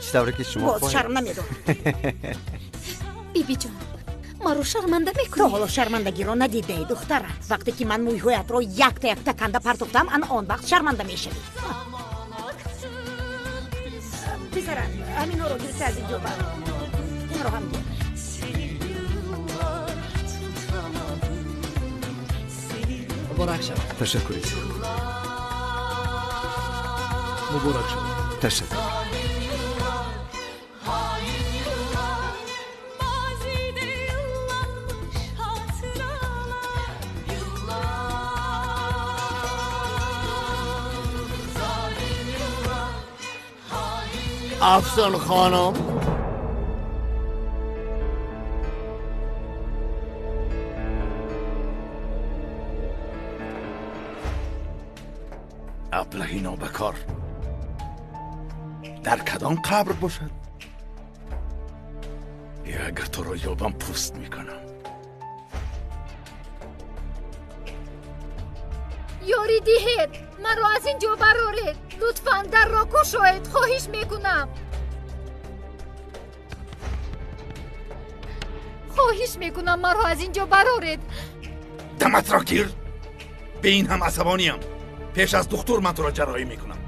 Чӣ тавре ки шумо боз шарм намедорам. Бибиҷон, маро шарманда мекунӣ. То ҳоло шармандагиро надидаи, духтара. Вақте ки ман мӯйҳоятро якта якта канда партофтам, ана он вақт шарманда мешавӣ. Писарам, ҳаминҳоро гирифта аз инҷо бар. Инро ҳам гир. Муборак шавад. Ташаккури зиёд. Муборак шавад. Ташаккур. Афсон хонум, аблаҳи нобакор дар кадом қабр бошад? Ё агар туро ёбам, пӯст мекунам. Ёрӣ диҳед, маро аз ин ҷо бароред. Лутфан дарро кушоед, хоҳиш мекунам. Хоҳиш мекунам, маро аз ин ҷо бароред. Даматро гир. Ба ин ҳам асабониям. Пеш аз духтур ман туро ҷарроҳӣ мекунам.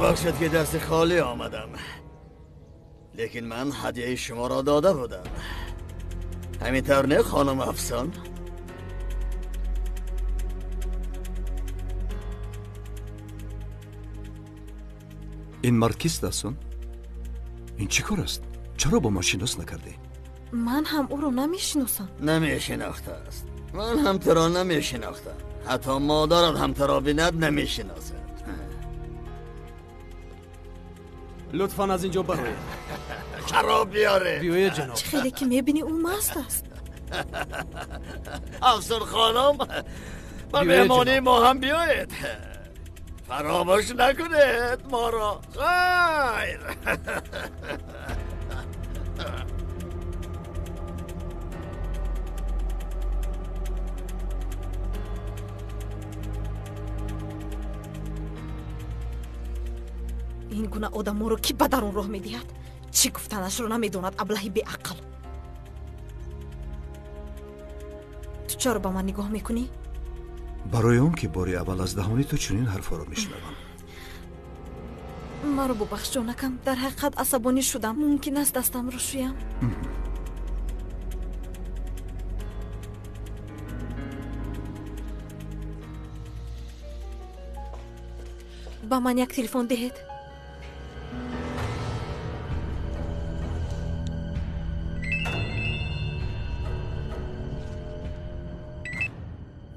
ببخشید که دست خالی آمدم، لیکن من هدیه شما را داده بودم. همینطور نه خانم افسان؟ ин мард кист, Афсон? Ин чӣ кор аст? Чаро бо ман шинос накардӣ? Ман ҳам ӯро намешиносам. Намешинохтааст. Ман ҳам туро намешинохтам. Ҳатто модарат ҳам туро бинад намешиносад. Лутфан аз ин ҷо бароед. Шароб биёре. Биёед, ҷаноб. Чӣ хеле ки мебинӣ, ӯ маст аст. Афсон хонум, ба меҳмонии мо ҳам биёед. Фаромӯш накунед моро. Хайр. Ин гуна одаморо кӣ ба дарун роҳ медиҳад? Чӣ гуфтанашро намедонад, аблаҳи беақл. Ту чаро ба ман нигоҳ мекунӣ? Барои он ки бори аввал аз даҳони ту чунин ҳарфҳоро мешунавам. Маро бубахш, ҷонакам, дар ҳақиқат асабонӣ шудам. Мумкин аст дастамро шӯям? Ба ман як телефон диҳед.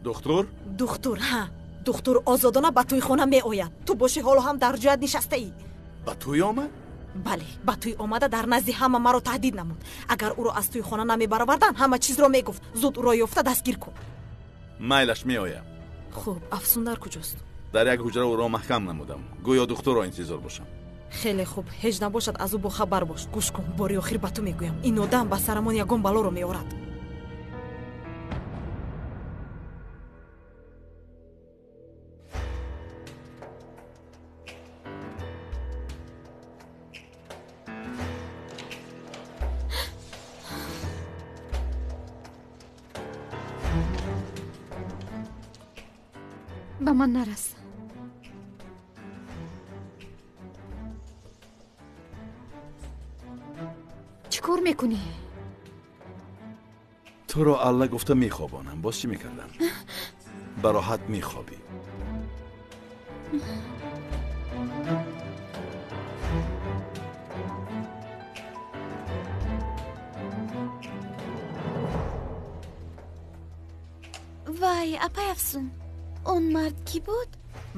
Духтур? Духтур, ҳа. Духтур озодона ба тӯйхона меояд. Ту бошӣ ҳоло ҳам дар ҷоят нишастаӣ. Ба тӯй омад? Бале, ба тӯй омада дар назди ҳама маро таҳдид намуд. Агар ӯро аз тӯйхона намебароварданд, ҳама чизро мегуфт. Зуд ӯро ёфта дастгир кун. Майлаш, меоям. Хуб, Афсун дар куҷост? Дар як ҳуҷра ӯро маҳкам намудам. Гӯё духтурро интизор бошам. Хеле хуб, ҳеҷ набошад аз ӯ бохабар бош. Гӯш кун, бори охир ба ту мегӯям. Ин одам ба сарамон ягон балоро меорад. Ба ман нарас. Чӣ кор мекунӣ? Туро алла гуфта мехобонам. Боз чӣ мекардам? Ба роҳат мехобӣ. Вай, апай Афсун. Он мард кӣ буд?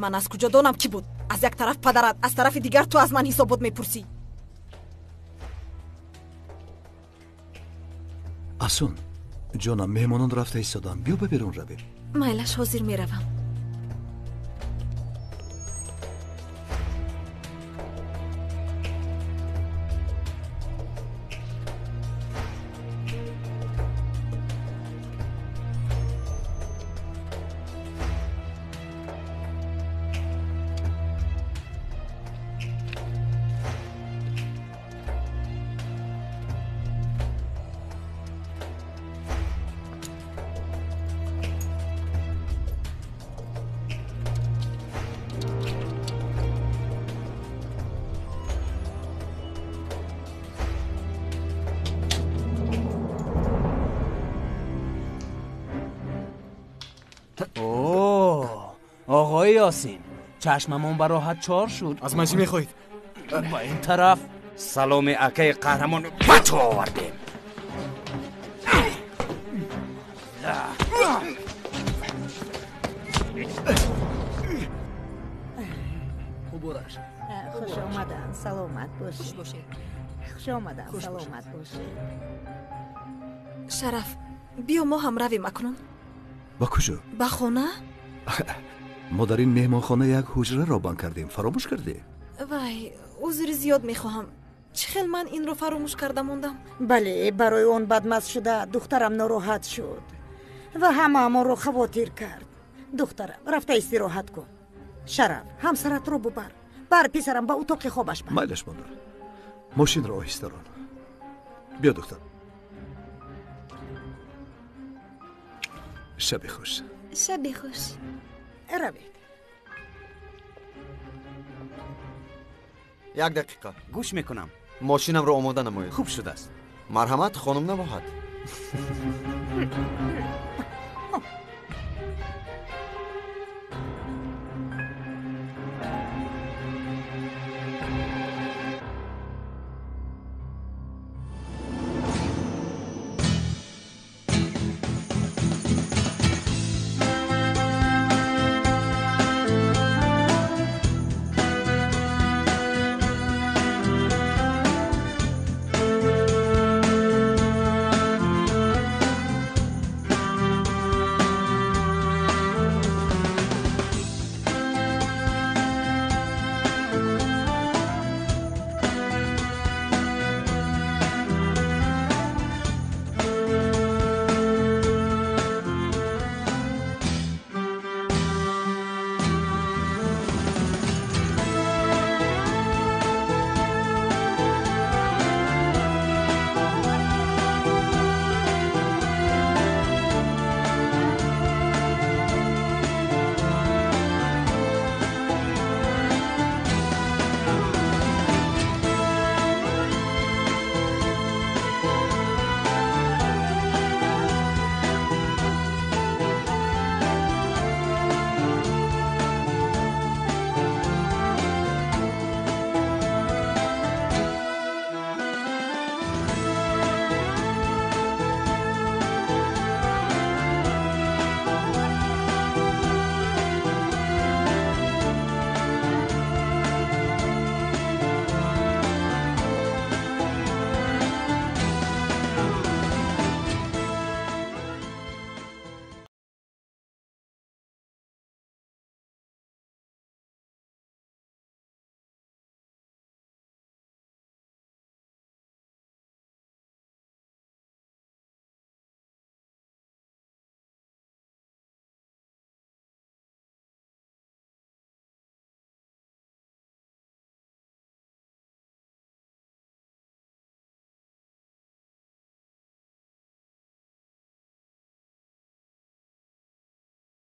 Ман аз куҷо донам кӣ буд? Аз як тараф падарат, аз тарафи дигар ту аз ман ҳисобот мепурсӣ. Афсун ҷонам, меҳмонон рафта истоданд, биё ба берун равем. Майлаш, ҳозир меравам. آقای یاسین، چشممون به راحت چار شد. از من چی میخواهید؟ با این طرف سلام اکای قهرمان به تو آوردیم. خوش آمدن، سلامت باشید. خوش آمدن، سلامت باشید. شرف، بیا ما هم رویم اکنون. با کجا؟ به خانه؟ ما در این مهمانخانه یک حجره را بند کردیم، فراموش کردی؟ وای، عذر زیاد میخواهم. چه خیلی من این رو فراموش کرده موندم. بله، برای اون بدمست شده دخترم ناراحت شد و همه ما رو خواطر کرد. دخترم رفته استراحت کن. شرف، همسرت رو ببر. بر پسرم به اتاق خوابش بر. مایلش مادر، ماشین رو آهسته ران. بیا دختر. شب خوش. شب خوش. روید. یک دقیقه. گوش میکنم. ماشینم رو آماده نمایید. خوب شده است. مرحمت خانم نباهد.